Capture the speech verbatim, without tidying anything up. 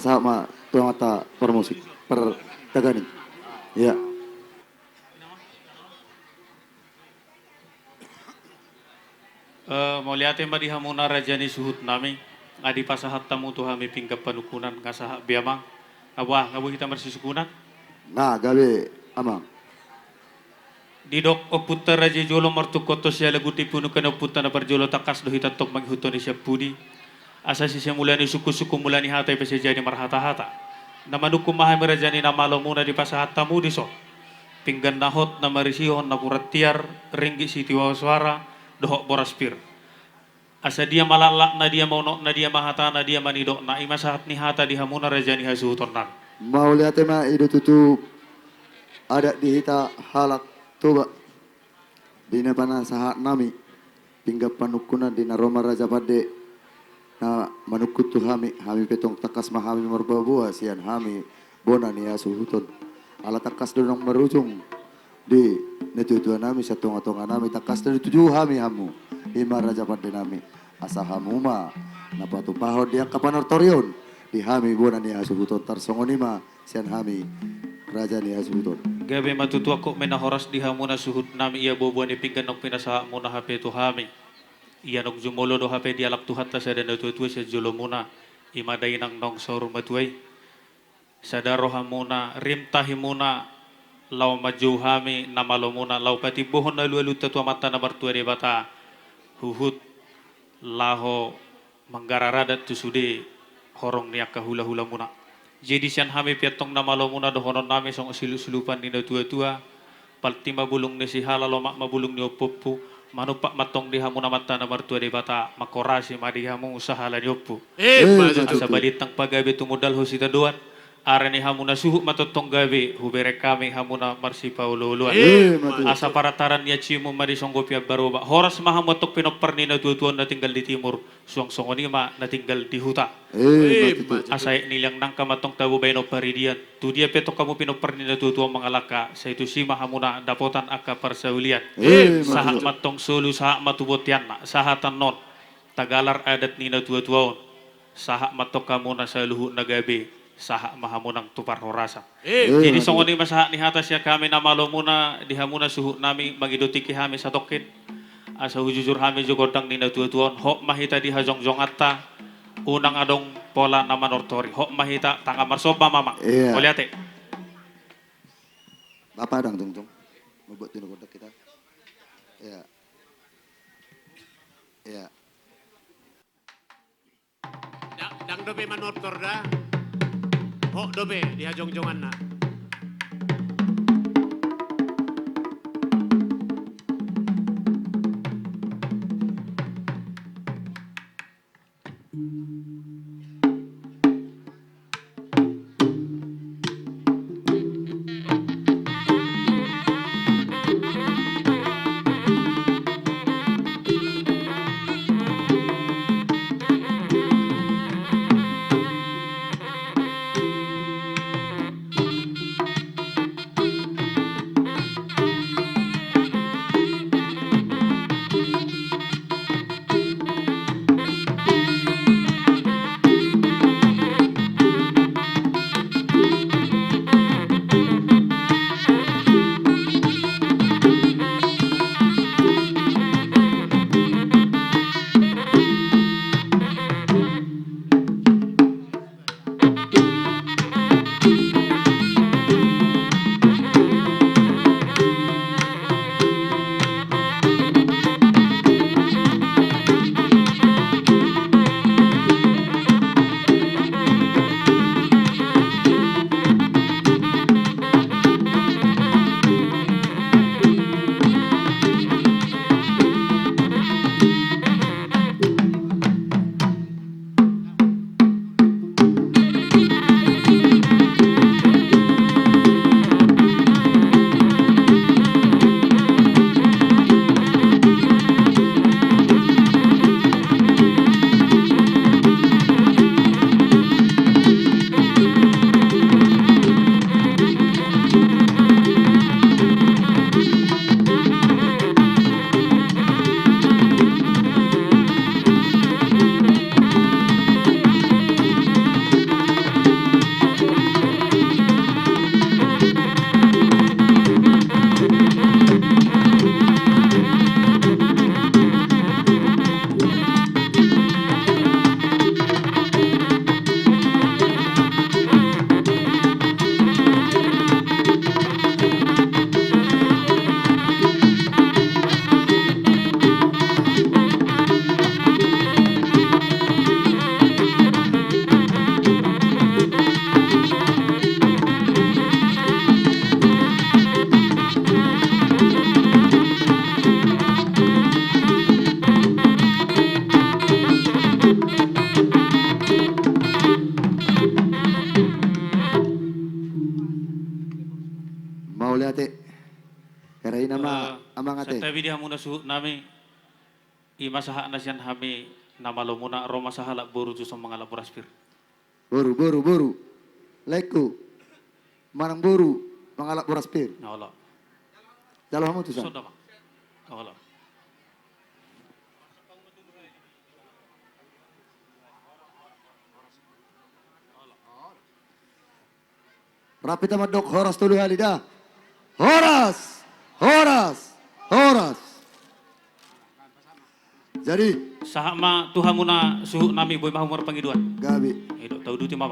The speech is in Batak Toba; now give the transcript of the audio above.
Sahat ma tu amanta parmusik, partaganing. Ia. Eh, mauliate ma di hamuna raja ni suhut nami, nga dipasahat hamu tu hami pinggan panungkunan, nga sahat be amang, nga boha, nga boi hita marsisungkunan. Nga gabe amang. Didok ompunta raja i jolo martungkothon sialagundi, punungkan ni ompunta na parjolo, tangkas do hita tong mangihuthon i sian pudi. Asa sise mula ni sungkunsungkun, mula ni hata i pe sai jadi marhatahata. Na manungkun ma hami raja ni na malomuna, dipasahat hamu dison pinggan na hot, na marisihon, na puran tiar, ringgit sitio soara, dohot boras pir. Asa dia ma laklakna, dia ma unokna, dia ma hatana, dia ma nidokna, i ma sahat ni hata di hamuna raja ni hasuhuton nami. Mauliate ma, i do tutu adat di hita halak Toba. Di na pinasahat nami pinggan panungkunan, di na ro ma raja pande na manungkun tu hami, hami pe tong tangkas ma hami marboaboa sian hami bona ni hasuhuton. Ala tangkas do naung marujung di natuatua nami sian tongatonga nami, tangkas do tuju hami hamu. I ma raja pande nami, asa hamu ma na patupahon di angka panortorion di hami bona ni hasuhuton. Tarsongon i ma sian hami raja ni hasuhuton. Gabe ma tutu, angkup ma na horas di hamuna suhut nami, ia boaboa ni pinggan naung pinasahatmuna hape tu hami. Ia naung jumolo do hape dialap Tuhanta sada natuatua sian jolomuna, i ma dainang naung saur matua i. Sada rohamuna, rim tahimuna, laho manjou hami na malomuna, laho patimbohon alualunta tu Amanta na martua Debata, huhut laho manggarar adat tu sude horong ni angka hulahulamuna. Jadi sian hami pe antong na malomuna dohonon nami songon silupsilupan ni natuatua: Palti ma bulung ni sihala, lomak ma bulung ni ompuompu, manumpak ma antong di hamu Amanta na martua Debata, manghorasi ma di hamu sahala ni ompu. Emma tutu. Asa balintang pagabe tumundalhon sitadoan, ari ni hamuna suhut ma tongtong gabe, hubereng hami hamuna marsipaolooloan. Emma tutu. Asa parantaran ni acimu ma disonggopi ambaroba, horas ma hamu antong pinompar ni natuatua on na tinggal di timur, suang songon i ma na tinggal di huta. Emma tutu. Asa aek ni liang nangka ma antong tabo bahenon paridian. Tu dia pe antong hamu pinompar ni natuatua on mangalangka, sai tusi ma hamuna dapotan angka parsaulian. Emma tutu. Sahat ma antong solu, sahat ma tu bonteanna, sahat annon tagalar adat ni natuatua on, sahat ma antong hamuna saluhutna gabe, sahat ma hamu nang tu parhorasan. Emma tutu. Jadi songon i ma sahat ni hata sian hami na malomuna di hamuna suhut nami, mangido tingki hami satongkin, asa hujujur hami jo gondang ni natuatua on, hot ma hita di hajongjonganta, unang adong pola na manortori, hot ma hita. Tangan marsomba ma amang. Ia. Mauliate. Bapa dang tungtung. Membuat tino gondang kita. Ia. Ia. Ndang dope manortor da. Hot dope di hajongjonganna. Ama, eh, amang ate. Santabi di hamuna suhut nami, i ma sahat na sian hami na malo muna, ro ma sahalak boru tu son mangalap boras pir. Boru, boru, boru. Laengku. Manang boru, mangalap boras pir. Na olo. Jalo hamu tu son. Songon i ma. Na olo. Rap hita mandok horas tolu hali da. Horas, horas, horas. Jadi. Sahat ma tu hamuna suhut nami, boi ma hamu marpangidoan. Gabe. I do, tauduti ma.